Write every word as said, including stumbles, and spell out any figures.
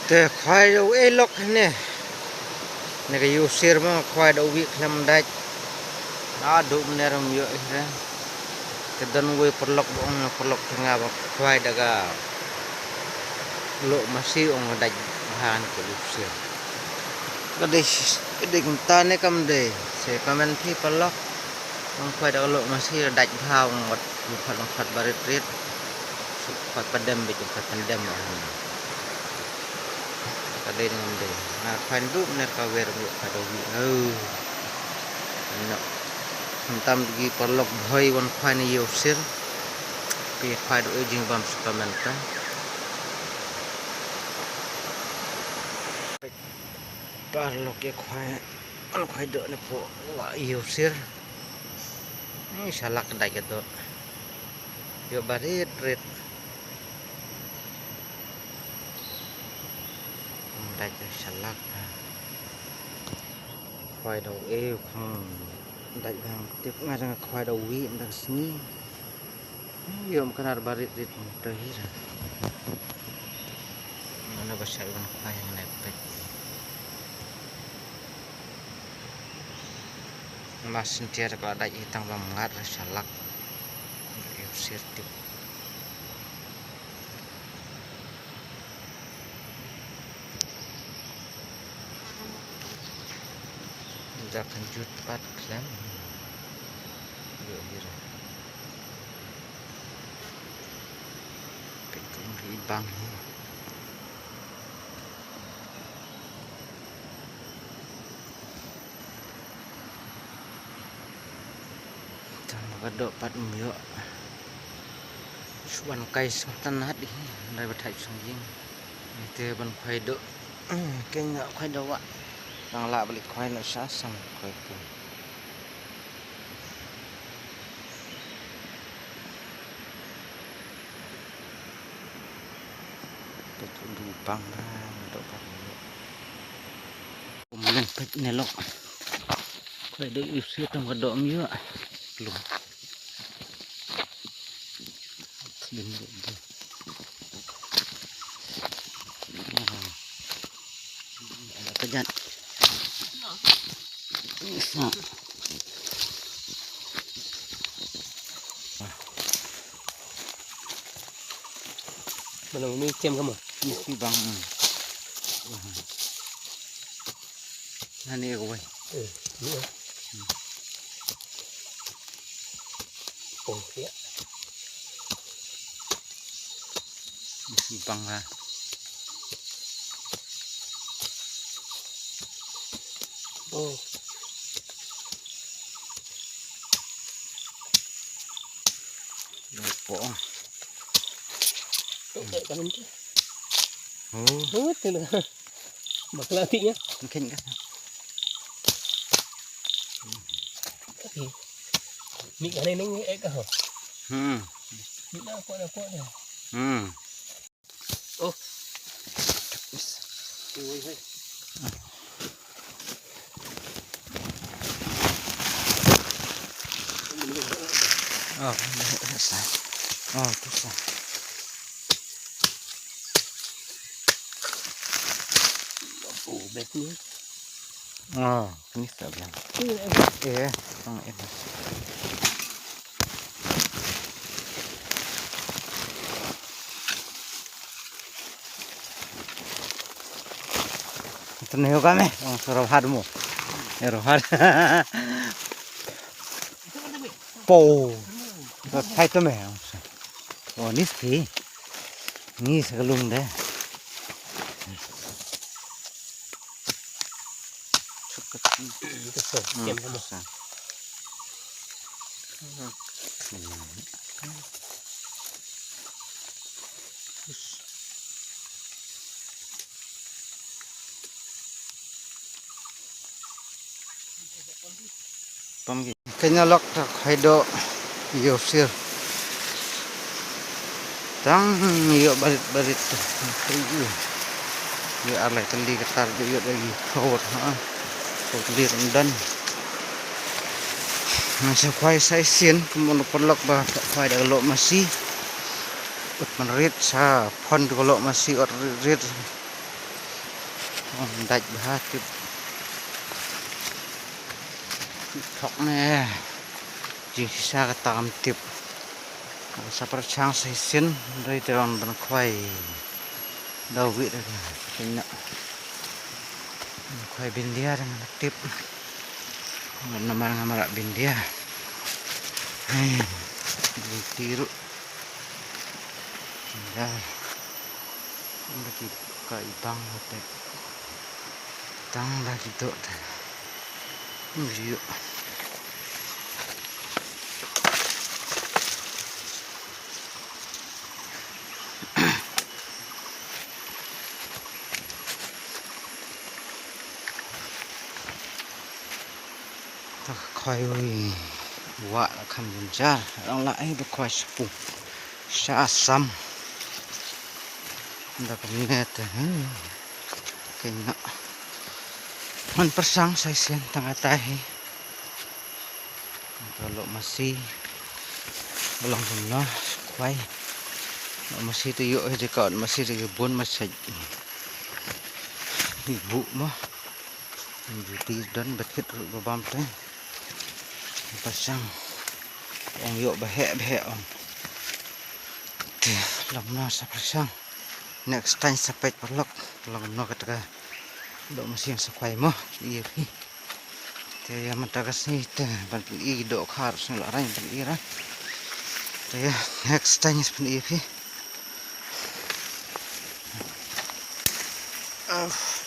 Te khwai da u ei lok ne. Ne ka ïew sir ma khwai da u wi khlem dait. A du mne ram ïoh ih re. Te don wei paralok ba ong paralok te nga ba khwai da ka loh masi ong dait bha ne ka ïew sir. Ka dei ka dei kumta ne kam dei. Se comment phi paralok. Ong khwai da ka loh masi dait bha ong wat ong khwat ong khwat barit rit. Khwat padem bit ong khwat padem ong. Ka dei ngam dei. Nga khwai ndu mner ka wer ndu ka da wi. Oh. Nya. Tam gi paralok bhoi wan khwai ne ïew sir. Pi khwai do jing bam suplemen ta. Paralok ïa khwai. Wan khwai do ne po wa ïew sir. Ni salak dai ka do. Ïoh barit rit. Dait shalak. Khwai da u ei khong dait bang tip nga jang khwai da u wi ndang sngi. Ïoh kana barit rit to hi. Mana ba shai ban khwai ngai pet. Mas sentiar ka dait itang bam ngat shalak. Ïoh sir tip. Da kan jut pat khlem. Yo hira. Pek kum ri bang hi. Tang ba ka doh pat um ïoh. Shuan kai sngewtynnat hi. Dei ba thait sngewjing. Te ban khwai doh. Keng nga khwai doh wa. Tang lah balik khwai na sha sang khwai pun. Pek du bang ha, doh bang. Um leng pek ne lok. Khwai doh ïew sir tam ka doh ym ïoh. Lum. Lum doh. Ka jat. Sa. Mana ni chem kamu? Ni pi bang. Hmm. Nani ko wai. Eh, ni. Oh, ya. Ni pi bang ha. Oh. Pong. Tok tak kanan tu. Oh. Oh, tu lah. Bakla tik ya. Mungkin kan. Tapi ni kan ini ek kah? Hmm. Ni nak kuat nak kuat dah. Hmm. Oh. Oh, tu sa. Oh, tu sa. Oh, best ni. Oh, ni sa biang. Eh, tang eh. Tene yoga me, oh, so rohad mo. Eh, rohad. Po. So thai to me. Oh, nis pi. Nis galung de. Ito, hmm, yan mo. Sa. Pam gi. Kane lok ta khwai doh ïew sir. Tang ïoh barit barit. Ïoh ar lai tylli ka tar ïoh da ïoh khawat ha. Khawat lir ndan. Nga sa khwai sa shisien kum u paralok ba khwai da ka loh masi. Ut man rit sa phon da ka loh masi ut rit rit. Ong dait bha tip. Thok ne. Jingshisha kata kam tip. Sa pyrshang sa shisien, dei te wan ban khwai. Daw wi da kena. Khwai bindia da nga tip. Namar nga marah bindia. Hei. Binti ruh. Dah. Dah ki ka ibang hotel. Tang dah ki dok te. Yu. Ta khoi wi wa la kham jynjar, ang la ai ba khoi spu. Sha sam. Da ka ne te, hmm. Kena. Man pyrshang sa shisien tang kata hi. Ta lok masi. Long kumno, khoi. Lok masi te ïoh hi de ka, masi te bun masi. Hi bu mo. Duty don ba thit ruh ba bam te. Pyrshang. Ong ïoh ba heh ba heh ong. Te long na sa pyrshang. Next time sa peit paralok. Long no kata ka. Lok masi sa khoi mo. Ïa phi. Te ïa mynta ka sngi te ban pyni dohkha ruh sngewlehrain pyni ra. Te ïa next time pyni phi. Uf.